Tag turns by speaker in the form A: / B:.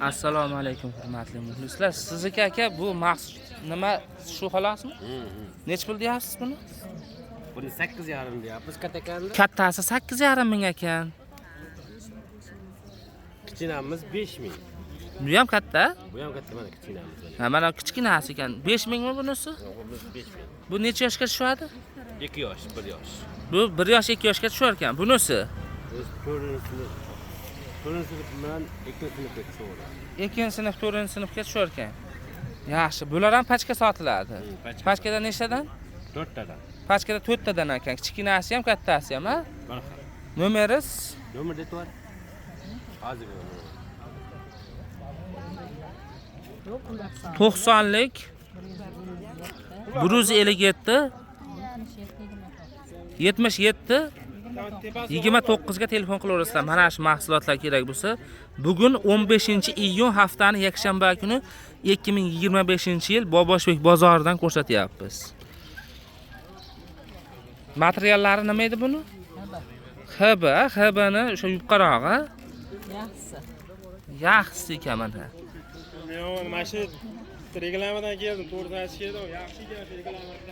A: Assalomu alaykum, hurmatli muxlislar. Sizniki, aka, bu maxsus nima shu, xolosmi? Nechi pul deyapsiz buni?
B: Buni 8,5 deyapmiz, kattakanni.
A: Kattasi 8,5 ming ekan.
B: Kichkinamiz 5 ming.
A: Bu ham katta.
B: Bu ham katta, mana kichkinamiz mana.
A: Ha, mana kichkinasi ekan. 5 mingmi bunisi?
B: Yo'q, bu 5 ming.
A: Bu necha yoshga tushadi?
B: 2 yosh, 1 yosh.
A: Bu 1 yosh, 2 yoshga tushar ekan. Bunisi?
B: O'zi to'rtinchi sinf. To'rtinchi sinf bilan ikkinchi sinfga tushaveradi.
A: Ikkinchi sinf, to'rtinchi sinfga tushar ekan. Yaxshi, bular ham pachka sotiladi?
B: Pachka.
A: Pachkada nechtadan?
B: To'rttadan.
A: Pachkada to'rttadan ekan, kichkinasi ham, kattasi ham, a?
B: Bir xil.
A: Nomeriz?
B: Nomer aytyapti. Hozir beraman.
A: 90lik 157 77 29ga telefon qilaverasizlar, mana shu mahsulotlar kerak bo'lsa. Bugun 15-iyun, haftani yakshanba kuni, 2025-yil Boboshbek bozoridan ko'rsatyapmiz. Materiallari nima edi buni? Hb, hbni o'sha yupqarog'i.
C: Yaxshisi.
A: Yaxshisi ekan mana.
D: Yo'q, mana shu reklamadan keldim, to'g'risini aytish kerak, yaxshi ekan shu reklama.